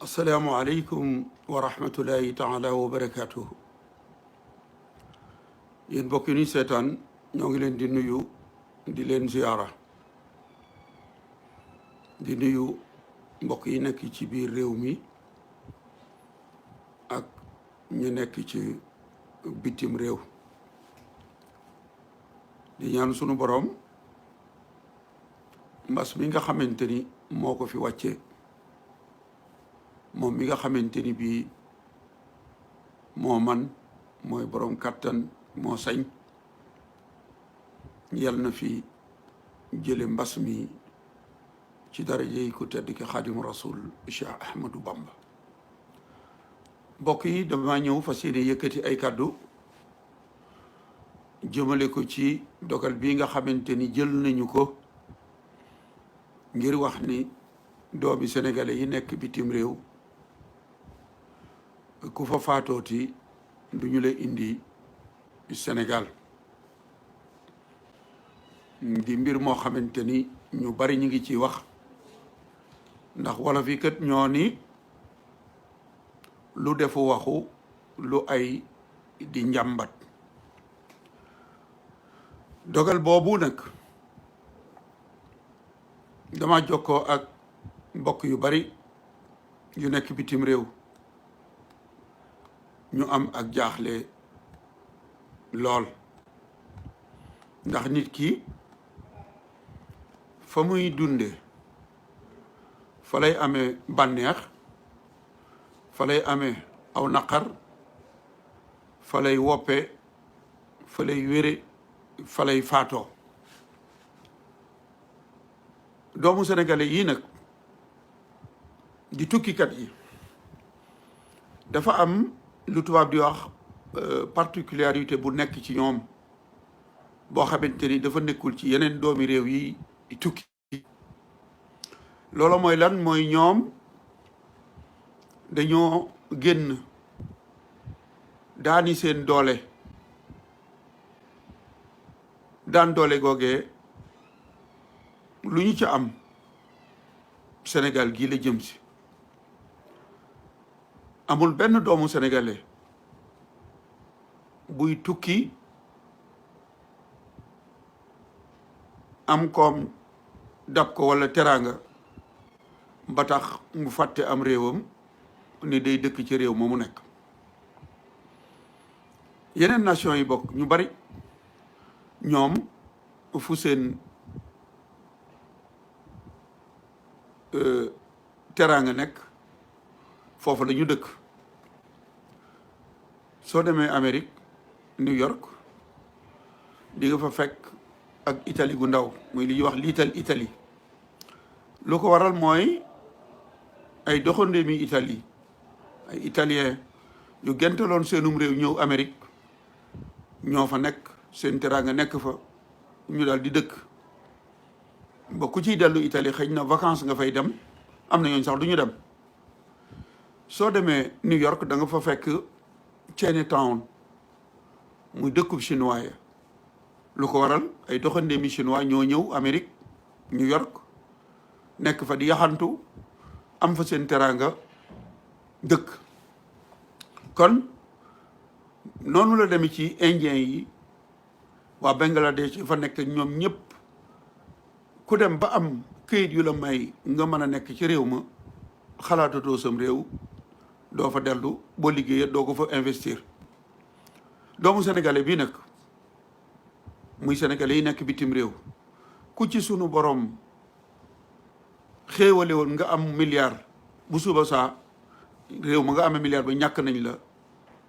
asalaamualeykum wa rahmatullahi taala wa barakatuhu yéen mbokk yi ñuy seetaan ñoo ngi leen di nuyu di leen ziyaara di nuyu mbokk yi nekk ci biir réew mi ak ñu nekk ci bitim réew di ñaan sunu boroom mbas mi nga xamante ni moo ko fi wàcce moom mi nga xamante ni bii moo man mooy boroom kàttan moo sañ yal na fi jële mbas mi ci daraja yi ku tedd ki xaadimu rasul Cheikh Ahmadou Bamba. mbokk yi dama ñëw fas yéene yëkkati ay kàddu jëmale ko ci dogal bi nga xamante ni jël nañu ko ngir wax ni doomi sénégalais yi nekk bitim réew ku fa faatooti du ñu la indi Sénégal di mbir moo xamante ni ñu bari ñu ngi ci wax ndax wolof yi kat ñoo ni lu defu waxu lu ay di njàmbat dogal boobu nag dama jokkoo ak mbokk yu bari yu nekk bitim réew ñu am ak jaaxle lool ndax nit ki fa muy dunde fa lay amee bànneex fa lay amee aw naqar fa lay woppe fa lay wére fa lay faatoo doomu sénégalais yii nag di tukkikat yi dafa am lu tubaab di wax particularité bu nekk ci ñoom boo xamante ni dafa nekkul ci yeneen doomi réew yi tukki loolu mooy lan mooy ñoom dañoo génn daani seen doole daan doole googee lu ñu ci am Sénégal gii la jëm si amul benn doomu sénégalais buy tukki am koom dab ko walla teraanga ba tax mu fàtte am réewam ni day dëkk ci réew ma mu nekk yeneen nation yi bokk ñu bari ñoom fu seen teraanga nekk foofu la ñu dëkk soo demee Amérique New York di nga fa fekk ak Italie gu ndaw muy li ñuy wax Little Italie lu ko waral mooy ay doxandéemi Italie ay italien yu gentaloon seenum réew ñëw Amérique ñoo fa nekk seen teraanga nekk fa ñu daal di dëkk ba ku ciy dellu Italie xëy na vacances nga fay dem am na ñooñ sax du ñu dem soo demee New York da nga fa fekk Chinatown muy dëkkub chinois ya lu ko waral ay doxandéemi chinois ñoo ñëw Amérique New York nekk fa di yaxantu am fa seen teraanga dëkk kon noonu la demee ci indien yi waa Bangladesh yi fa nekk ñoom ñëpp ku dem ba am këyit yu la may nga mën a nekk ci réew ma xalaatatoo sam réew doo fa dellu boo liggéeyee doo ko fa investir doomu sénégalais bii nag muy sénégalais yi nekk bitim réew ku ci sunu borom xéewale woon nga am milliard bu suba saa réew ma nga amee milliard ba ñàkk nañ la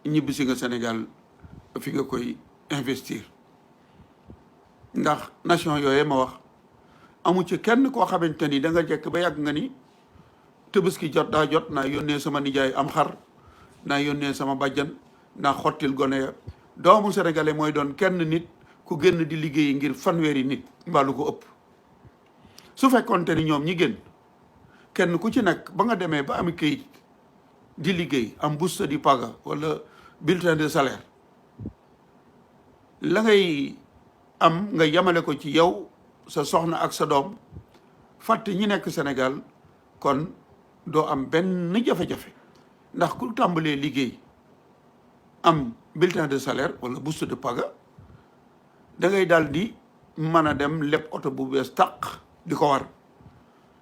ñibbisi nga Sénégal fi nga koy investir ndax nation yooye ma wax amu ci kenn koo xamante ni da nga jekk ba yàgg nga ni Tabaski jot daa jot naa yónnee sama nijaay am xar naa yónnee sama bàjjan naa xottil gone ya doomu sénégalais mooy doon kenn nit ku génn di liggéey ngir fanweeri nit mbaa lu ko ëpp su fekkoonte ni ñoom ñi génn kenn ku ci nekk ba nga demee ba am këyit di liggéey am busta di paga wala bulletin de salaire la ngay am nga yamale ko ci yow sa soxna ak sa doom fàtte ñi nekk Sénégal kon doo am benn jafe-jafe ndax ku tàmbalee liggéey am bulletin de salaire wala bourse de paga da ngay daal di mën a dem leb oto bu bees tàq di ko war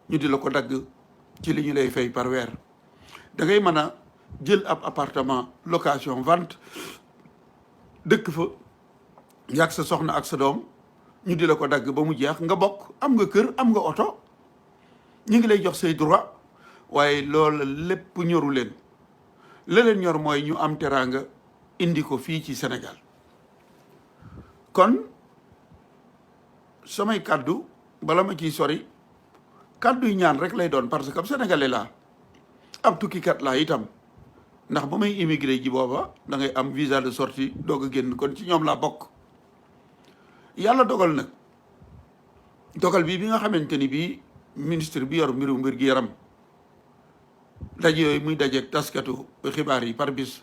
ñu di la ko dagg ci li ñu lay fay par weer da ngay mën a jël ab appartement location vente dëkk fa yàgg sa soxna ak sa doom ñu di la ko dagg ba mu jeex nga bokk am nga kër am nga oto ñu ngi lay jox say droit waaye loolu lépp ñoru leen la leen ñor mooy ñu am teraanga indi ko fii ci Sénégal kon samay kàddu bala ma ciy sori kàddu yi ñaan rek lay doon parce que ab sénégalais laa ab tukkikat laa itam ndax ba may immigré ji booba da ngay am visa de sortie doog a génn kon ci ñoom laa bokk yàlla dogal nag dogal bi nga xamante ni bii ministre bi yor mbiru mbir gi yaram daje yooyu muy dajeeg taskatu xibaar yi par bis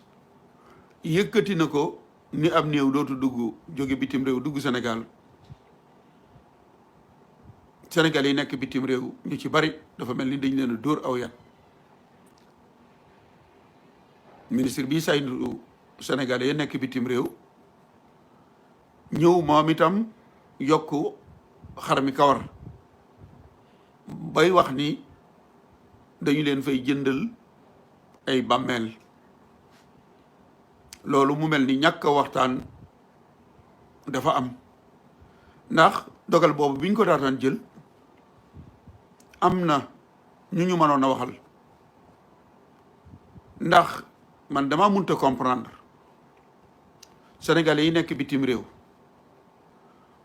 yëkkati na ko ni ab néew dootu dugg jóge bitim réew dugg Sénégal Sénégal yi nekk bitim réew ñu ci bari dafa mel ni dañ leen a dóor aw yat ministre bi saytu Sénégal yi nekk bitim réew ñëw moom itam yokk xar mi kawar bay wax ni dañu leen fay jëndal ay bàmmeel loolu mu mel ni ñàkk a waxtaan dafa am ndax dogal boobu biñ ko daataan jël am na ñu mënoon a waxal ndax man dama mënta comprendre sénégalais yi nekk bitim réew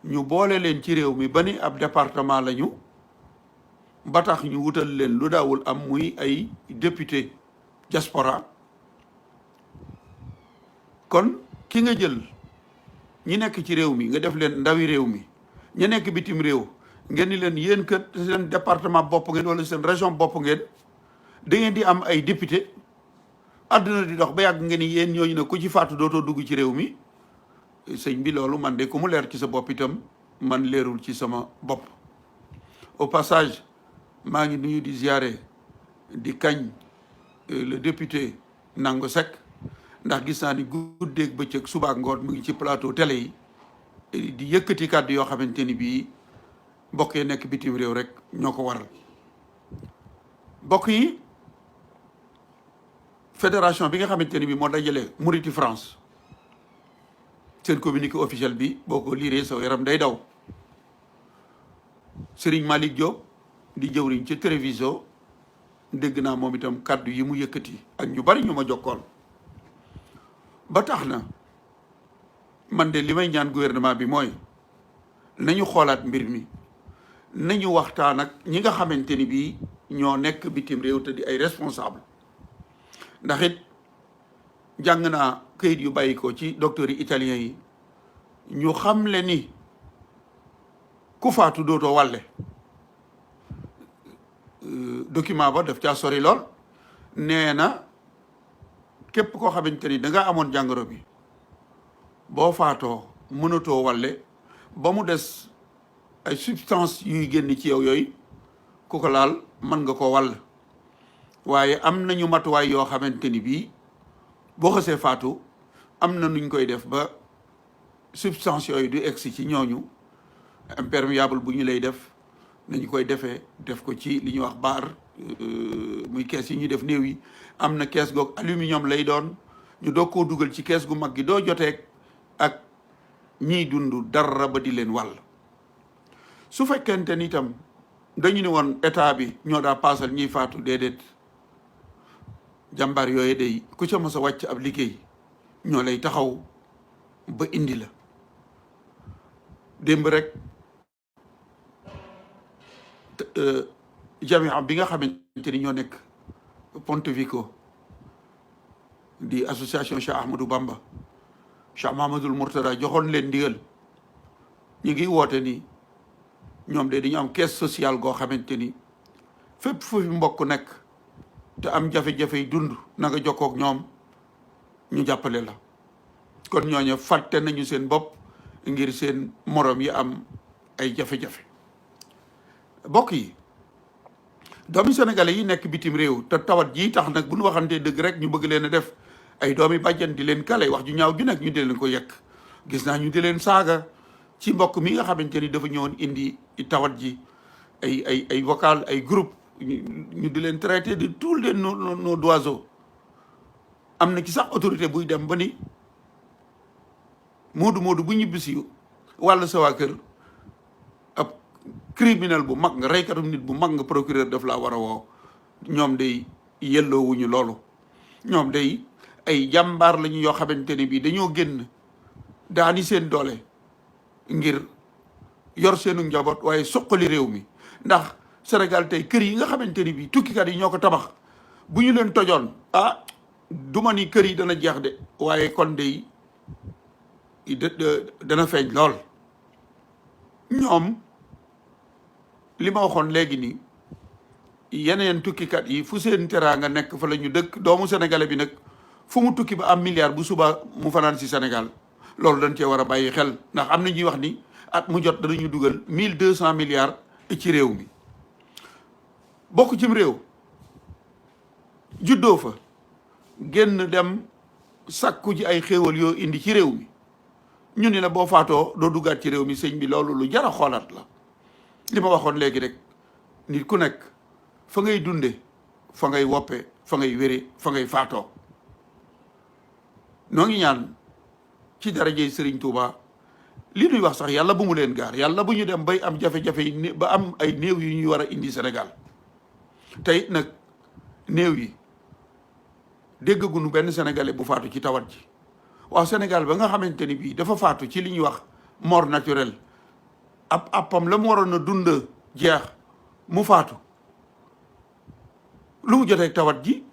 ñu boole leen ci réew mi ba ni ab département lañu ba tax ñu wutal leen lu daawul am muy ay député diaspora kon ki nga jël ñi nekk ci réew mi nga def leen ndawi réew mi ñu nekk bitim réew ngeen ni leen yéen kat seen département bopp ngeen wala seen région bopp ngeen da ngeen di am ay député àdduna di dox ba yàgg ngeen ni yéen ñooñu ne ku ci faatu dootoo dugg ci réew mi sëñ bi loolu man de ku mu leer ci sa bopp itam man leerul ci sama bopp au passage maa ngi nuyu di ziare di kañ le député Nango Seck ndax gis naa ni guddeeg bëccëg subaak ngoon mu ngi ci plateau télé yi di yëkkati kàddu yoo xamante ni bii mbokk yi nekk bitim réew rek ñoo ko waral mbokk yi fédération bi nga xamante ni bii moo dajale Mouride France seen communiqué officiel bi boo ko liiree sa yaram day daw Serigne Malick Diop di jëwriñ ci télévision dégg naa moom itam kàddu yi mu yëkkati ak ñu bari ñu ma jokkool ba tax na man de li may ñaan gouvernement bi mooy nañu xoolaat mbir mi nañu waxtaan ak ñi nga xamante ni bii ñoo nekk bitim réew te di ay responsable ndax it jàng naa këyit yu bàyyi ko ci docteurs yi italiens yi ñu xamle ni ku faatu dootoo wàlle document ba daf caa sori lool nee na képp koo xamante ni da nga amoon jàngoro bi boo faatoo mënatoo wàlle ba mu des ay substance yuy génn ci yow yooyu ku ko laal mën nga ko wàll waaye am nañu matuwaay yoo xamante ni bii boo xasee faatu am na nuñ koy def ba substance yooyu du egsi ci ñooñu imperméable bu ñu lay def nañu koy defee def ko ci li ñuy wax baar muy kees yi ñuy def néew yi am na kees goog aluminium lay doon ñu doog koo dugal ci kees gu mag gi doo joteeg ak ñiy dund dara ba di leen wàll su fekkente ni itam dañu ne woon état bi ñoo daa paasal ñiy faatu déedéet jàmbaar yooyu day ku ca mos a wàcc ab liggéey ñoo lay taxaw ba indi la démb rek jamia bi nga xamante ni ñoo nekk Pontevico di association Cheikh Ahmadou Bamba Cheikh Mahamadul Mourtada joxoon leen ndigal ñu ngi woote ni ñoom de dañu am caisse sociale goo xamante ni fépp fu fi mbokk nekk te am jafe-jafe dund na nga jokkook ñoom ñu jàppale la kon ñooñu fàtte nañu seen bopp ngir seen morom yi am ay jafe-jafe mbokk yi doomi sénégalais yi nekk bitim réew te tawat jii tax nag bu ñu waxantee dëgg rek ñu bëgg leen a def ay doomi bàjjan di leen kale wax ju ñaaw ju nekk ñu di leen ko yekk gis naa ñu di leen saaga ci mbokk mi nga xamante ni dafa ñëwoon indi tawat ji ay vocal ay groupe ñu di leen traité de tous les noms d'oiseaux am na ci sax autorité buy dem ba ni moodu bu ñibbisi wàll sa waa kër ab criminel bu mag nga reykatum nit bu mag nga procureur daf laa war a woo ñoom day yelloowuñu loolu ñoom day ay jàmbaar lañu yoo xamante ne bii dañoo génn daani seen doole ngir yor seenu njaboot waaye suqali réew mi ndax Sénégal tey kër yi nga xamante ni bii tukkikat yi ñoo ko tabax bu ñu leen tojoon duma ni kër yi dana jeex de waaye kon day dana feeñ lool ñoom li ma waxoon léegi nii yeneen tukkikat yi fu seen teraanga nekk fa la ñu dëkk doomu sénégalais bi nag fu mu tukki ba am milliard bu suba mu fanaan si Sénégal loolu dañ cee war a bàyyi xel ndax am na ñuy wax ni at mu jot danañu dugal 1200 milliards ci réew mi bokk cim réew juddoo fa génn dem sàkku ji ay xéewal yoo indi ci réew mi ñu ni la boo faatoo doo duggaat ci réew mi sëñ bi loolu lu jar a xoolaat la li ma waxoon léegi rek nit ku nekk fa ngay dunde fa ngay woppe fa ngay wére fa ngay faatoo noo ngi ñaan ci darajey Sëriñ Tuuba li ñuy wax sax yàlla bu mu leen gaar yàlla bu ñu dem bay am jafe-jafe yi ba am ay néew yu ñuy war a indi Sénégal tey nag néew yi déggaguñu benn sénégalais bu faatu ci tawat ji waaw Sénégal ba nga xamante ni bii dafa faatu ci li ñuy wax mort naturelle ab appam la mu waroon a dund jeex mu faatu lu mu jotee tawat ji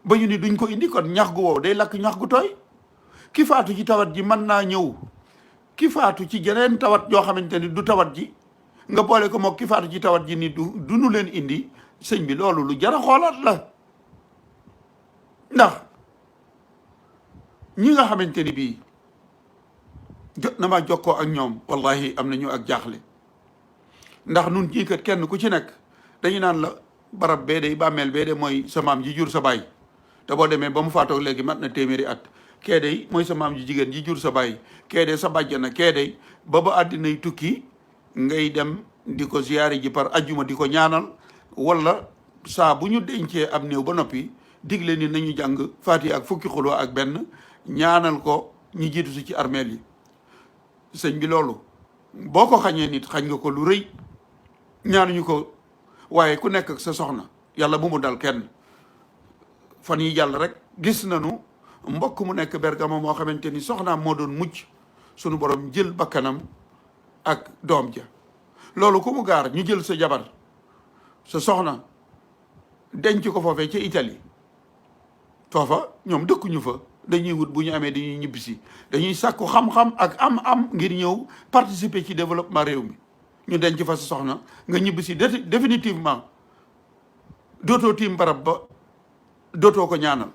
ba ñu ni duñ ko indi kon ñax gu wow day lakk ñax gu tooy ki faatu ci tawat ji mën naa ñëw ki faatu ci jeneen tawat yoo xamante ni du tawat ji nga boole ko mook ki faatu ci tawat ji ni du nu leen indi sëñ bi loolu lu jar a xoolaat la ndax ñi nga xamante ni bii jot na ma jokkoo ak ñoom wallahi am nañu ak jaaxle ndax nun ñii kat kenn ku ci nekk dañu naan la barab bee de bàmmeel bee de mooy sa maam ji jur sa baay te boo demee ba mu faatoo léegi mat na téeméeri at kee de mooy sa maam ji jigéen ji jur sa baay kee de sa bàjjana kee de ba àddinay tukki ngay dem di ko ziyaare ji par ajjuma di ko ñaanal wala saa bu ñu dencee ab néew ba noppi digle ni nañu jàng Faatiha ak fukki xulwa ak benn ñaanal ko ñi jiitu si ci armeel yi sëñ bi loolu boo ko xañee nit xañ nga ko lu rëy ñaanuñu ko waaye ku nekk ak sa soxna yàlla bu mu dal kenn fan yi jàll rek gis nañu mbokk mu nekk Bergamo moo xamante ni soxnaam moo doon mucc sunu borom jël bakkanam ak doom ja loolu ku mu gaar ñu jël sa jabar sa soxna denc ko foofee ca Italie foofa ñoom dëkkuñu fa dañuy wut bu ñu amee dañuy ñibbisi dañuy sàkku xam-xam ak am ngir ñëw participer ci développement réew mi ñu denc fa sa soxna nga ñibbisi définitivement dootoo tiim barab ba dootoo ko ñaanal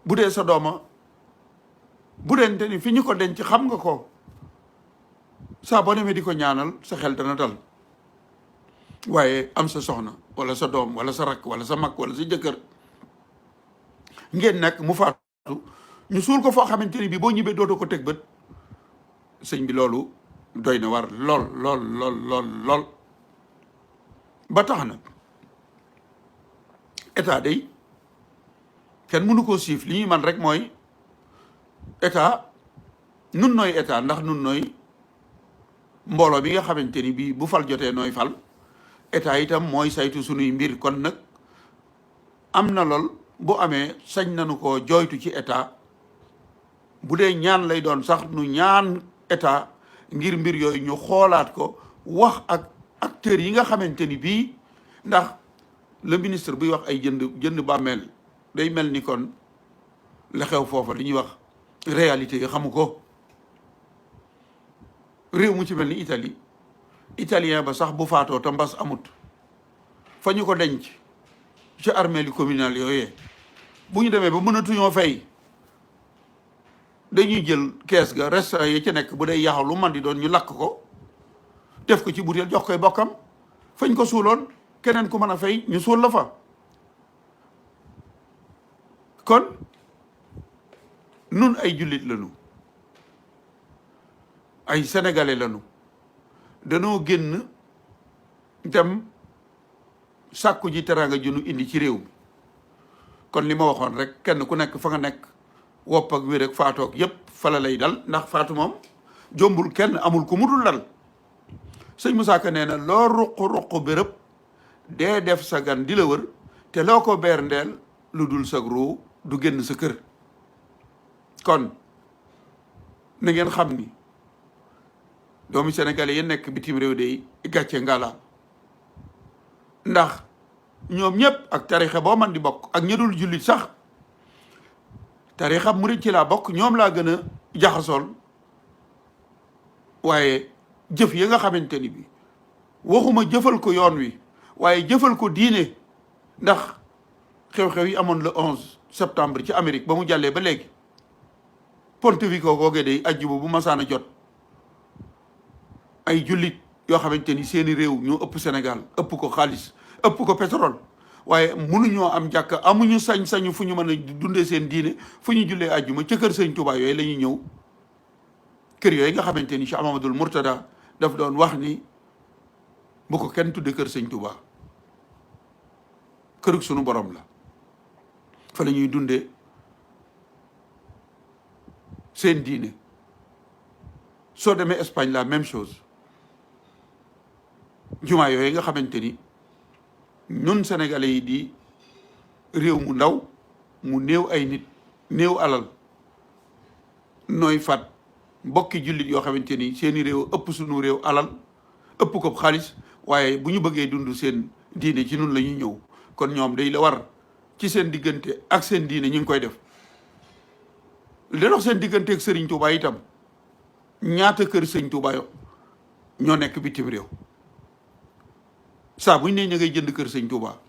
bu dee sa dooma bu dente ni fi ñu ko denc xam nga ko saa boo demee di ko ñaanal sa xel dana dal waaye am sa soxna wala sa doom wala sa rakk wala sa mag wala sa jëkkër ngeen nekk mu faatu ñu suul ko foo xamante ni bi boo ñibbee dootoo ko teg bët sëñ bi loolu doy na war lool ba tax na état day kenn mënu koo siif li ñuy man rek mooy état nun nooy état ndax nun nooy mbooloo bi nga xamante ni bii bu fal jotee nooy fal état itam mooy saytu sunuy mbir kon nag am na lool bu amee sañ nañu ko jooytu ci état bu dee ñaan lay doon sax nu ñaan état ngir mbir yooyu ñu xoolaat ko wax ak acteurs yi nga xamante ni bii ndax le ministre buy wax ay jënd bàmmeel day mel ni kon la xew foofa li ñuy wax réalité yi xamu ko réew mu ci mel ni Italie italien ba sax bu faatoo te mbas amut fa ñu ko denc ci armée li communal yooyee bu ñu demee ba mënatuñoo fay dañuy jël kees ga restaurant yi ci nekk bu dee yaxaw lu man di doon ñu lakk ko def ko ci butéel jox koy bokkam fañ ko suuloon keneen ku mën a fay ñu suul la fa. kon nun ay jullit lañu, ay sénégalais lañu, danoo génn dem sàkku ji teraanga ju nu indi ci réew mi. kon li ma waxoon rek, kenn ku nekk fa nga nekk, wopp ak wér ak faatoog yépp fa la lay dal, ndax faatu moom jombul kenn, amul ku mu dul dal. sëñ Moussa Ka nee na loo ruq-ruq béréb dee def sa gan di la wër, te loo ko beer ndeel lu dul sag ruu du génn sa kër. kon na ngeen xam ni doomi sénégalais yi nekk bitim réew de gàcce ngala, ndax ñoom ñëpp ak tarixa boo man di bokk ak ñi dul jullit sax, tarixa murit ci laa bokk, ñoom laa gën a jaxasool. waaye jëf yi nga xamante ni bi waxuma jëfal ko yoon wi, waaye jëfal ko diine, ndax xew-xew yi amoon le 11 septembre ci Amérique ba mu jàllee ba léegi, Pontevico googee day ajjuma bu masaana jot, ay jullit yoo xamante ni seeni réew ñoo ëpp Sénégal, ëpp ko xaalis, ëpp ko pétrole, waaye mënuñoo am jàkka, amuñu sañ-sañu fu ñu mën a dundee seen diine, fu ñu jullee ajjuma ca kër sëñ Touba yooyu la ñuy ñëw. kër yooyu nga xamante ni Cheikh Mamadul Mourtada daf doon wax ni bu ko kenn tudde kër sëñ Touba, kërug sunu borom la, fa la ñuy dundee seen diine. soo demee Espagne la même chose, jumaa yooyu nga xamante ni ñun sénégalais yi di réew mu ndaw mu néew ay nit, néew alal, nooy fat mbokki jullit yoo xamante ni seeni réew ëpp sunu réew alal, ëpp ko xaalis, waaye bu ñu bëggee dund seen diine ci nun la ñuy ñëw. kon ñoom day la war ci seen diggante ak seen diine ñu ngi koy def. li dox seen diggante ak Serigne Touba itam, ñaata kër Serigne Touba yo ñoo nekk bitim réew. saa buñ ne ñu ngay jënd kër Serigne Touba,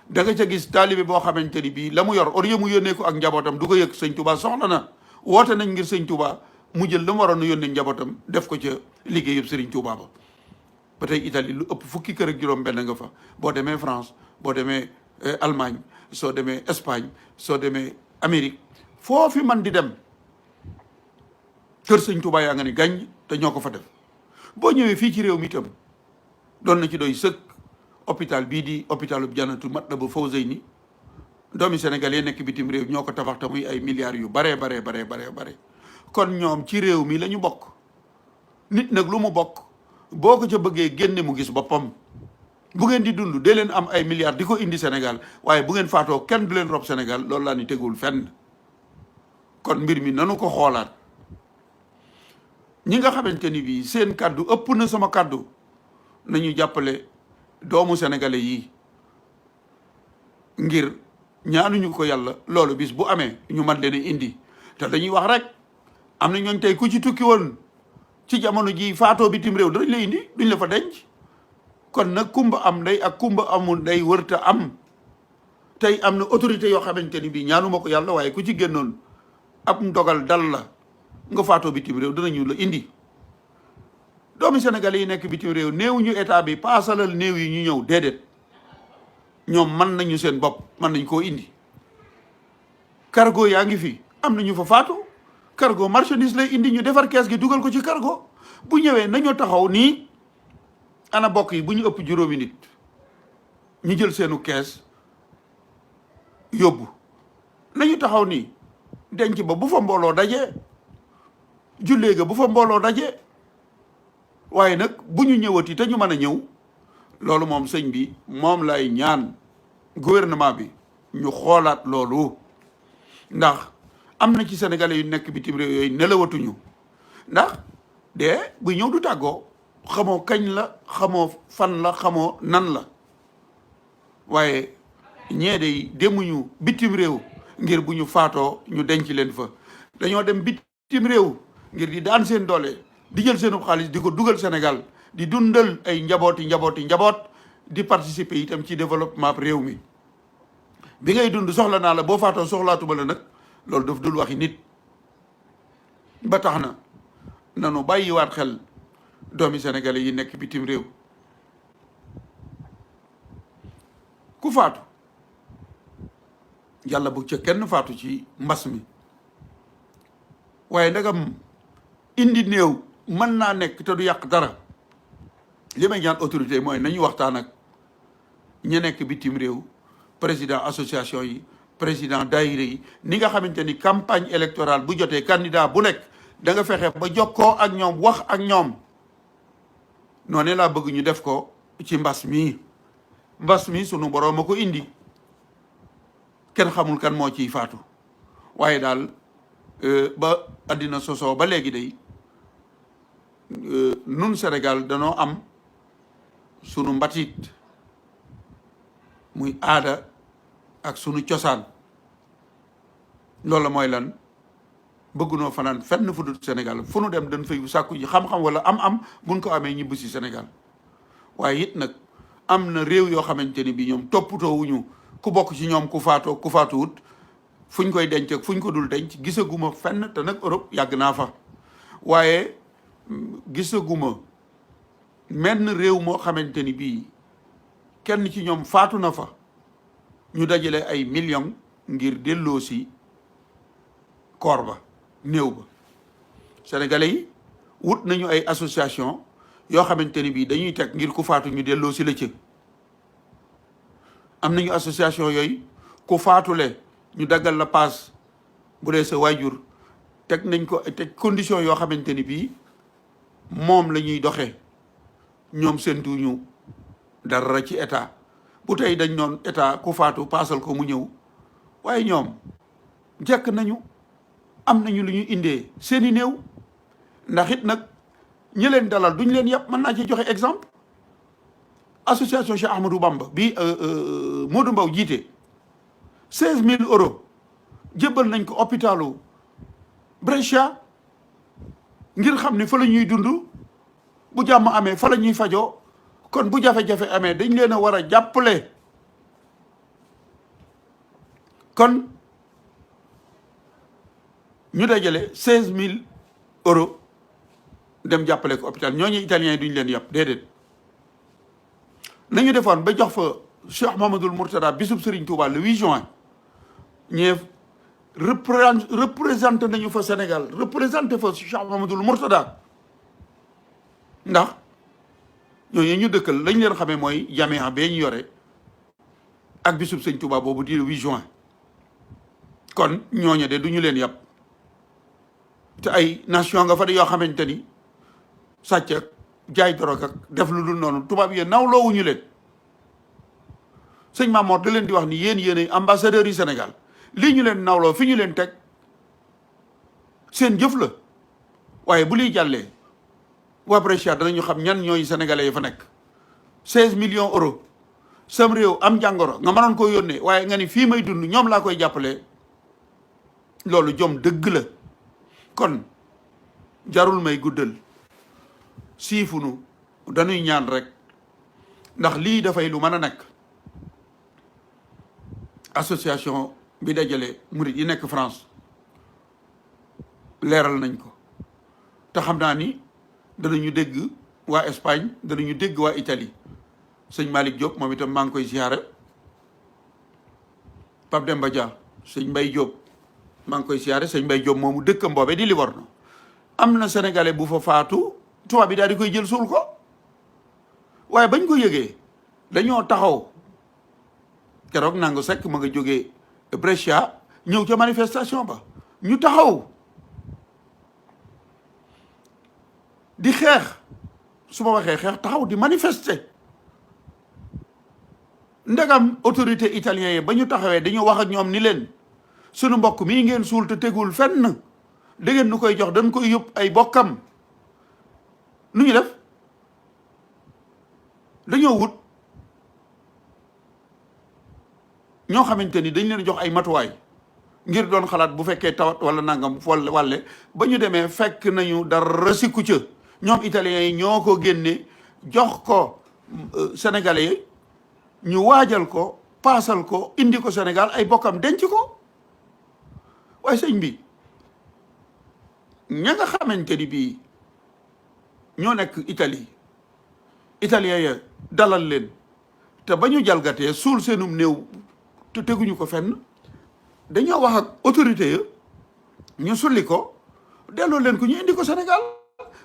da nga ca gis taalibe boo xamante ni bii la mu yor au lieu mu yónnee ko ak njabootam du ko yëg. Serigne Touba soxla na, woote nañ ngir Serigne Touba, mu jël la mu waroon a yónnee njabootam def ko ca liggéeyub Serigne Touba ba. ba tey Italie lu ëpp fukki kër ak juróom benn nga fa. boo demee France, boo demee Allemagne, soo demee Espagne, soo demee Amérique, foofi man di dem kër sëñ Touba yaa nga ni gàññ te ñoo ko fa def. boo ñëwee fii ci réew mi itam doon na ci doy sëkk hôpital bii di hôpitalu Jannatul Matlaboul Fawzayni, doomi Sénégal yi nekk bitim réew ñoo ko tabax te muy ay milliards yu bare. kon ñoom ci réew mi la ñu bokk. nit nag lu mu bokk boo ko ca bëggee génne mu gis boppam. bu ngeen di dund dee leen am ay milliards di ko indi Sénégal, waaye bu ngeen faatoo kenn du leen rob Sénégal, loolu laa ni tegul fenn. kon mbir mi nanu ko xoolaat. ñi nga xamante ni bii seen kàddu ëpp na sama kàddu, nañu jàppale doomu sénégalais yi ngir ñaanuñu ko yàlla loolu bis bu amee ñu man leen indi. te dañuy wax rek, am na ñooñ tey ku ci tukki woon ci jamono ji faatoo bitim réew dañ la indi, duñ la fa denc. kon nag kumba am ndey ak kumba amul ndey wërta am. tey am na autorité yoo xamante ni bii ñaanuma ko yàlla, waaye ku ci génnoon ab ndogal dal la nga faatoo bitim réew danañu la indi. doomi sénégalais yi nekk bitim réew néew ñu état bi paasalal néew yi ñu ñëw, déedéet. ñoom mën nañu seen bopp, mën nañ koo indi. cargo yaa ngi fi, am nañu fa faatu. cargo marchandise lay indi, ñu defar kees gi dugal ko ci cargo. bu ñëwee nañu taxaw nii, ana bokk yi bu ñu ëpp juróomi nit ñu jël seenu kees yóbbu. nañu taxaw nii, denc ba bu fa mbooloo daje, jullee ga bu fa mbooloo daje. waaye nag bu ñu ñëwati te ñu mën a ñëw, loolu moom sëñ bi moom lay ñaan gouvernement bi ñu xoolaat loolu. ndax am na ci sénégalais yu nekk bitim réew yooyu nelawatuñu. ndax de bu ñëw du tàggoo, xamoo kañ la, xamoo fan la, xamoo nan la. waaye ñee de demuñu bitim réew ngir bu ñu faatoo ñu denc leen fa. dañoo dem bitim réew ngir di daan seen doole, di jël seenu xaalis di ko dugal Sénégal, di dundal ay njaboot di participer itam ci développement réew mi. bi ngay dund soxla naa la, boo faatoo soxlaatuma la nag, loolu daf dul waxi nit. ba tax na nanu bàyyiwaat xel doomi sénégalais yi nekk bitim réew. ku faatu yàlla bu ca kenn faatu ci mbas mi waaye ndagam indi néew mën naa nekk te du yàq dara li may ñaan autorité mooy nañu waxtaan ak ña nekk bitim réew président association yi président daayira yi ni nga xamante ni campagne électorale bu jotee candidat bu nekk da nga fexe ba jokkoo ak ñoom wax ak ñoom noonu laa bëgg ñu def ko ci mbas mi sunu boroom a ko indi kenn xamul kan moo ciy faatu waaye daal ba àddina sosoo ba léegi day nun Sénégal danoo am sunu mbatit muy aada ak sunu cosaan loolu mooy lan bëggunoo fanaan fenn fu dul Sénégal fu nu dem dañ fay sàkku ji xam-xam wala am buñ ko amee ñibbi si Sénégal waaye it nag am na réew yoo xamante ni bi ñoom toppatoo wuñu ku bokk ci ñoom ku faatoo ku faatuwut fuñ koy denc ak fuñ ko dul denc gisaguma fenn te nag Europe yàgg naa fa waaye gisaguma menn réew moo xamante ni bii kenn ci ñoom faatu na fa ñu dajale ay millions ngir delloo si koor ba néew ba sénégalais yi wut nañu ay association yoo xamante ni bii dañuy teg ngir ku faatu ñu delloo si la ci am nañu association yooyu ku faatule ñu daggal la paas bu dee sa waajur teg nañ ko teg condition yoo xamante ni bii moom la ñuy doxee ñoom seentuñu dara ci état bu tey dañ noon état ku faatu paasal ko mu ñëw waaye ñoom jekk nañu am nañu lu ñu indee seeni néew ndax it nag ñi leen dalal duñ leen yàpp mën naa ci joxe exemple association Cheikh Ahmadou Bamba bi Modou Mbaw jiite 16000 euros jébbal nañ ko hôpitalu Brescia ngir xam ni fa la ñuy dund bu jàmm amee fa la ñuy fajoo kon bu jafe-jafe amee dañ leen a war a jàppale kon ñu dajale 16000 euros dem jàppale ko hôpital ñooñu italiens yi duñ leen yàpp déedéet nañu defoon ba jox fa Cheikh Mamadou Mourtada bisub Serigne Touba le 8 juin ñee représenté nañu fa Sénégal représenté fa Cheikh Mamadou Mourtada ndax ñooñu ñu dëkkal lañ leen xamee mooy jaméa bee ñu yore ak bisub Serigne Touba boobu di le 8 juin kon ñooñu de duñu leen yàpp te ay nation nga fa de yoo xamante ni sàcc ak jaay dorog ak def lu dul noonu tubaab yéen nawloowuñu leen sëñ Mamor da leen di wax ni yéen ambassadeurs yi Sénégal lii ñu leen nawloo fi ñu leen teg seen jëf la waaye bu liy jàllee waa Brescia danañu xam ñan ñooy sénégalais yi fa nekk 16 millions euros sam réew am jàngoro nga mënoon koo yónnee waaye nga ni fii may dund ñoom laa koy jàppale loolu jom dëgg la kon jarul may guddal siifunu dañuy ñaan rek ndax lii dafay lu mën a nekk association bi dajale murit yi nekk France leeral nañ ko te xam naa ni danañu dégg waa Espagne danañu dégg waa Italie sëñ Malick Diop moom itam maa ngi koy ziyaare Pape Demba Dia sëñ Mbaye Diop maa ngi koy ziyaare sëñ Mbaye Diop moomu dëkkam boobe di Livorno am na sénégalais bu fa faatu tubaab bi daal di koy jël suul ko waaye bañ ko yëgee dañoo taxaw keroog nangu sekk ma nga jógee Brescia ñëw ca manifestation ba ñu taxaw di xeex su ma waxee xeex taxaw di manifester ndegam autorité italien yi ba ñu taxawee dañu wax ak ñoom ni leen sunu mbokk mii ngeen suul te tegul fenn da ngeen nu koy jox dañ koy yóbbu ay bokkam nu ñu def dañoo wut ñoo xamante ni dañ leen jox ay matuwaay ngir doon xalaat bu fekkee tawat wala nangam wàlle ba ñu demee fekk nañu dara sikku ca ñoom italiens yi ñoo ko génne jox ko sénégalais yi ñu waajal ko paasal ko indi ko Sénégal ay bokkam denc ko waaye sëñ bi ña nga xamante ni bii ñoo nekk Italie italien ya dalal leen te ba ñu jalgatee suul seenum néew te teguñu ko fenn dañoo wax ak autorité ya ñu sulli ko delloo leen ko ñu indi ko Sénégal.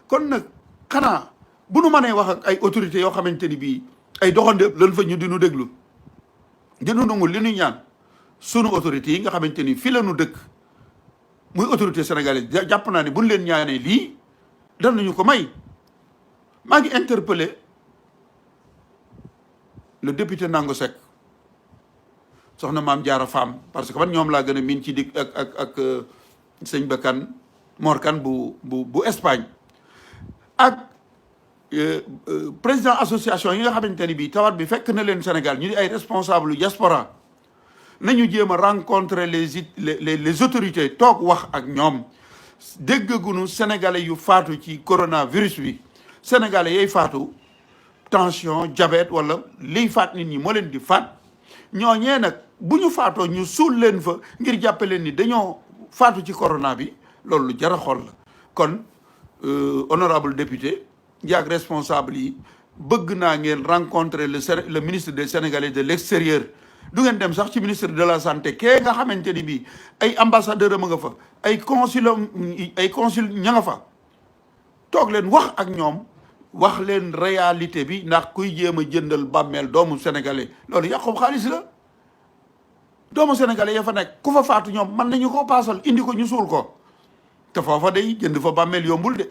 kon nag xanaa bu nu mënee wax ak ay autorités yoo xamante ni bii ay doxande lan fa ñu di nu déglu di nu nangul li nu ñaan sunu autorités yi nga xamante ni fii la nu dëkk muy autorité sénégalaise jàpp naa ne buñ leen ñaanee lii danañu ko may. maa ngi interpellé le député Nango Seck soxna Maam Jaara Fam parce que man ñoom laa gën a miin ci dig ak sëñ Bakane Mor Kane bu Espagne ak président association yi nga xamante ni bii tawat bi fekk na leen Sénégal ñu di ay responsable diaspora nañu jéem a rencontrer les autorités toog wax ak ñoom déggaguñu sénégalais yu faatu ci coronavirus bi sénégalais yay faatu tension diabète wala liy faat nit ñi moo leen di faat ñooñee nag bu ñu faatoo ñu suul leen fa ngir jàppe leen ni dañoo faatu ci corona bi loolu lu jar a xool la. kon honorable député yaag responsable yi bëgg naa ngeen rencontrer le ministre des Sénégalais de l'extérieur du ngeen dem sax ci ministre de la santé kee nga xamante ni bii ay ambassadeur am nga fa ay consul ña nga fa toog leen wax ak ñoom wax leen réalité bi ndax kuy jéem a jëndal bàmmeel doomu sénégalais loolu yàqu xaalis la. doomu sénégalais ya fa nekk ku fa faatu ñoom mën nañu ko paasal indi ko ñu suul ko te foofa day jënd fa bàmmeel yombul de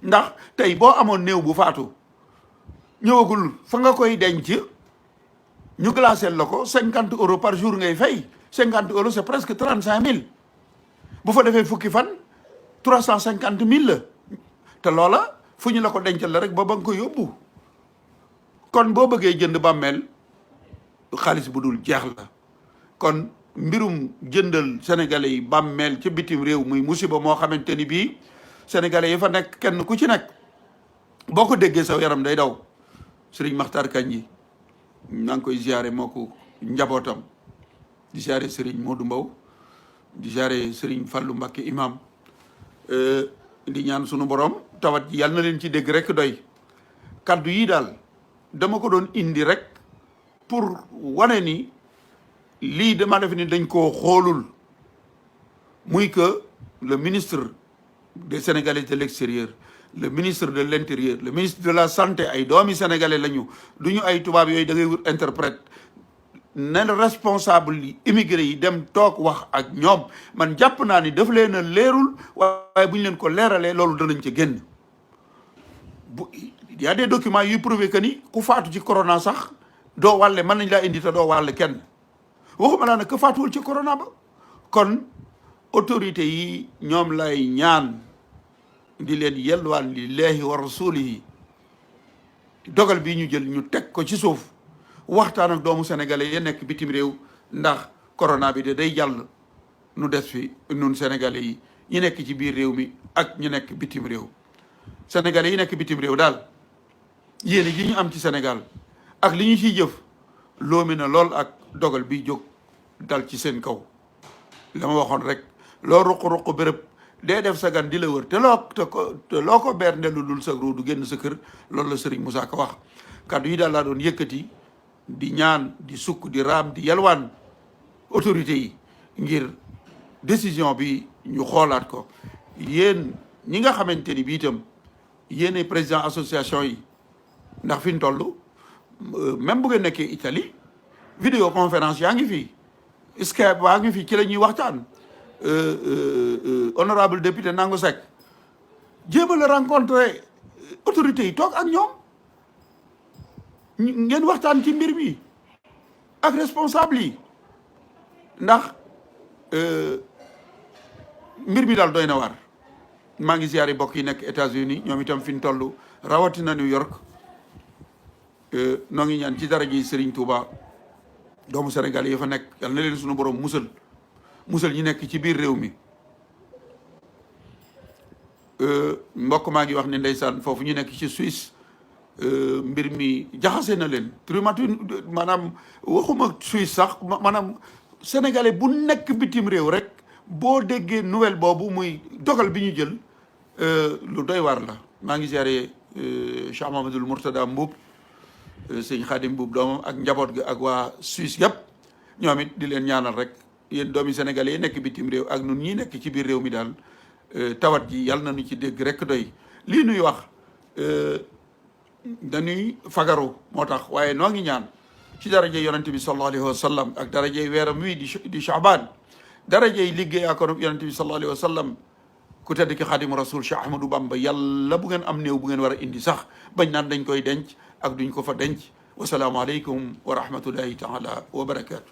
ndax tey boo amoon néew bu faatu ñëwagul fa nga koy denc ñu glacé la ko 50 euros par jour ngay fay 50 euros c'est presque 35 000 bu fa defee fukki fan 350 000 la te loola fu ñu la ko dencal la rek ba nga ko yóbbu. kon boo bëggee jënd bàmmeel xaalis bu dul jeex la. kon mbirum jëndal sénégalais yi bàmmeel ci bitim réew muy musiba moo xamante ni bii sénégalais yi fa nekk kenn ku ci nekk boo ko déggee saw yaram day daw. Sëriñ Maxtar Kanji maa ngi koy ziare moo ko njabootam di ziare Sëriñ Modou Mbow di ziare Sëriñ Fallou Mbacké imam di ñaan sunu borom tawat ji yàlla na leen ci dégg rek doy. kaddu yi daal dama ko doon indi rek pour wane ni lii dama def ni dañ koo xoolul muy que le ministre des Sénégalais de l'extérieur le ministre de l'intérieur le ministre de la santé ay doomi sénégalais lañu du ñu ay tubaab yooyu da ngay wut interprète nen responsable yi immigré yi dem toog wax ak ñoom man jàpp naa ni daf leen a leerul waaye bu ñu leen ko leeralee loolu danañ ca génn. bu y a des documents yuy prouver que ni ku faatu ci corona sax doo wàlle mën nañ laa indi te doo wàlle kenn waxuma laa ne que faatuwul ci corona ba. kon autorité yi ñoom lay ñaan di leen yelwaan lillahi wa rasulihi dogal bii ñu jël ñu teg ko ci suuf waxtaan ak doomu sénégalais ya nekk bitim réew ndax corona bi de day jàll nu des fi nun sénégalais yi ñu nekk ci biir réew mi ak ñu nekk bitim réew. sénégalais yi nekk bitim réew daal yéene ji ñu am ci Sénégal ak li ñu ciy jëf loomi na lool ak dogal bi jóg dal ci seen kaw. la ma waxoon rek loo ruq-ruq béréb dee def sa gan di la wër te loo ko beer ndellu dul sa ruu du génn sa kër loolu la Serigne Moussa Ka wax. kaddu yi daal laa doon yëkkati di ñaan di sukk di raam di yalwaan autorité yi ngir décision bi ñu xoolaat ko. yéen ñi nga xamante ni bii itam yéenay président association yi ndax fi ñu toll même bu ngeen nekkee Italie vidéo conférence yaa ngi fi Skype waa ngi fi ci la ñuy waxtaan. honorable député Nango Seck jéem a la rencontrer autorités yi toog ak ñoom ngeen waxtaan ci mbir mi ak responsable yi ndax mbir mi daal doy na waar. maa ngi ziare mbokk yi nekk États-Unis ñoom itam fi ñu toll rawatina New York noo ngi ñaan ci dara ji Serigne Touba doomu Sénégal yi fa nekk yal na leen suñu borom musal ñi nekk ci biir réew mi. mbokk maa ngi wax ne ndeysaan foofu ñu nekk ci Suisse mbir mi jaxase na leen maanaam waxuma Suisse sax maanaam sénégalais bu nekk bitim réew rek boo déggee nouvelle boobu muy dogal bi ñu jël lu doy waar la. maa ngi ziare Cheikh Mamadou Mourtada Mboub sëñ Xaadim Buub doomam ak njaboot ga ak waa Suisse yëpp ñoom it di leen ñaanal rek yéen doomi sénégalais yi nekk bitim réew ak nun ñi nekk ci biir réew mi daal tawat ji yàlla nañu ci dégg rek doy lii nuy wax dañuy fagaru moo tax waaye noo ngi ñaan ci darajey yonente bi sallallahu alayhi wa sallam ak darajey weeram wi di Chaabaan darajey liggéey akoon yonente bi sallallahu alayhi wa sallam ku tedd ki Xaadimu Rasul Cheikh Ahmadou Bamba yàlla bu ngeen am néew bu ngeen war a indi sax bañ naan dañ koy denc ak duñ ko fa denc wasalaamu aleykum wa rahmatullahi taala wa barakaatu